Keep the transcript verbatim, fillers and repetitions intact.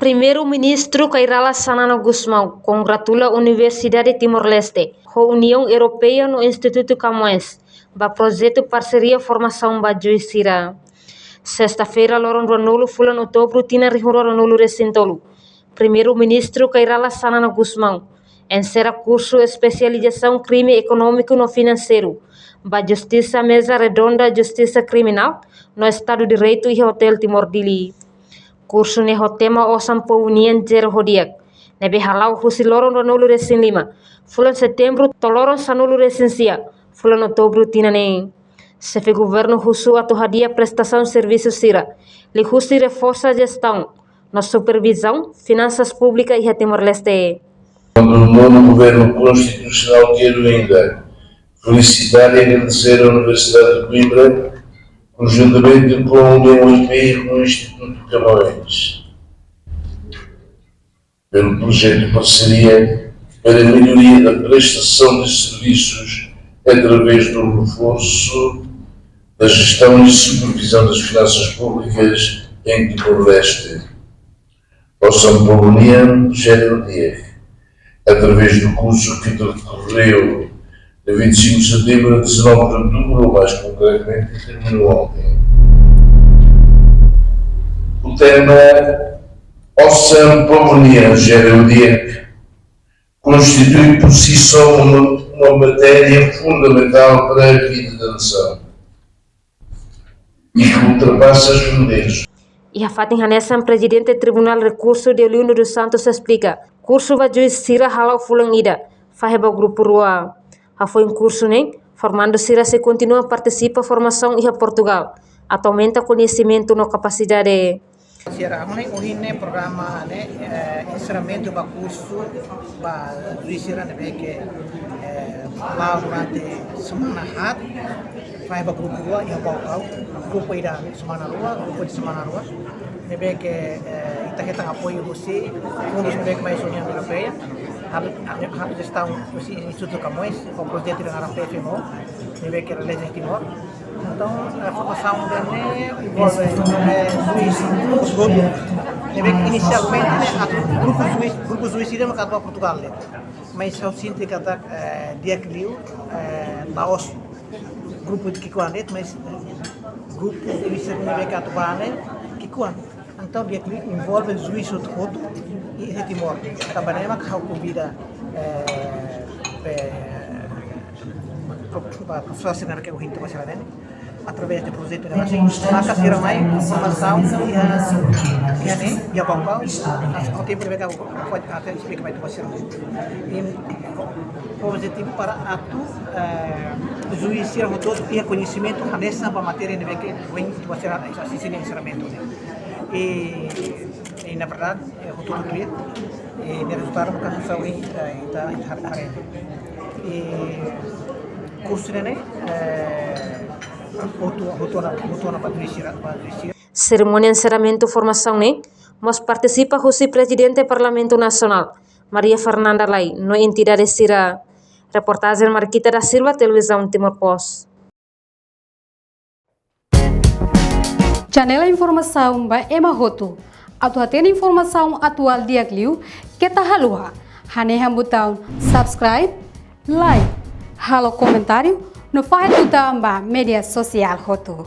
Primeiru-Ministru Kay Rala Xanana Gusmão kongratula Universidade Timor-Leste, ho Uniaun Europeia no Institutu Camões, ba projetu parseria formasaun ba juís sira. Sesta-feira, loron ruanulu fulan Outubru, tinan rihun rua ruanulu resin tolu, Primeiru-Ministru Kay Rala Xanana Gusmão enserra kursu espesializasaun krime ekonómiku no finanseiru ba Justisa Meza Redonda Justisa Kriminál no Estadu Direitu iha Hotel Timor Dili. Kursu ne'e ho tema Osan Povu Nian Jere ho Di'ak, ne'ebé hala'o husi loron ruanulu resin lima fulan Setembru to'o loron sanulu resin sia fulan Outubru tinan ne'e. Xefe Governu husu atu hadi'a prestasaun servisu sira liuhusi reforsa jestaun no supervizaun finansas públika iha Timor-Leste. Quando o nono governo constitucional, quero ainda felicitar e agradecer à Universidade de Coimbra, conjuntamente com o D M I P e com o Instituto Camões, pelo projeto de parceria para a melhoria da prestação de serviços através do reforço da gestão e supervisão das finanças públicas em Timor-Leste. Osan Povu Nian Jere ho Di'ak, através do curso que decorreu de vinte e cinco de setembro a dezanove de outubro, ou mais concretamente, que terminou ontem. O tema Osan Povu Nian Jere ho Di'ak constitui por si só uma, uma matéria fundamental para a vida da nação e que ultrapassa as fronteiras. Iha fatin hanesan, Prezidente Tribunál Rekursu Deolindo dos Santos esplika, kursu ba juís sira hala'o fulan ida, fahe ba grupu rua. Hafoin kursu ne'e, formandu sira sei kontinua partisipa formasaun iha Portugal, atu aumenta koñesimentu no kapasidade. Sira, ohin, ohin ne'e programa ne'e, eh, enserramentu ba kursu ba juís sira ne'ebé ke, eh, hala'o durante semana haat, fahe ba grupu rua iha Baucau, grupu ida semana rua, grupu ida semana rua. Ne'ebé ke, eh, ita hetan apoiu husi fundus ne'ebé ke mai husi Uniaun Europeia, halo, halo, halo jestaun husi Institutu Camões, ho projetu ida naran P F M O, ne'ebé ke realiza iha Timor. Entaun, eh, formasaun ida-ne'e envolve, eh, juís hotu. Ne'ebé ke inisialmente ne'e atu grupu juís, grupu juís ida maka atu ba Portugal de'it. Mas ha'u sente katak, eh, di'ak liu, eh, la'ós grupu ida ki'ikoan de'it, mas, eh, grupu juís ne'ebé ke atu ba ne'e ki'ikoan. Entaun di'ak liu envolve juís hotu-hotu iha Timor. Tanba ne'e mak ha'u konvida, eh, pe-, pro-, pro-, profesór sira ne'ebé ke ohin tama sira ne'e, através de projetu ne'e, maka sira mai formasaun iha, iha ne'e, iha Baucau, ha'u tenke esplika ba ita-boot sira. I objetivu para atu, eh, juís sira hotu-hotu iha koñesimentu hanesan ba matéria ne'ebé ke ohin ita-boot sira asiste nia ensinamentu ne'e. I, i na verdade, eh, hotu-hotu tuir, i nia rezultadu maka hanesan ohin, eh, ita, ita har-, haree. I kursu ne'e, eh, hotu, hotu ona, hotu ona ba juís sira, ba juís sira. Serimónia enserramentu formasaun ne'e mós partisipa husi Prezidente Parlamentu Nasionál, Maria Fernanda Lay, no entidade sira. Reportajen Marquita da Silva, Televizaun Timor Post. Janela informasaun ba ema hotu. Atu hatene informasaun atuál di'ak liu, keta haluha hanehan butaun subscribe, like, halo komentáriu, no fahe tutan ba média sosiál hotu.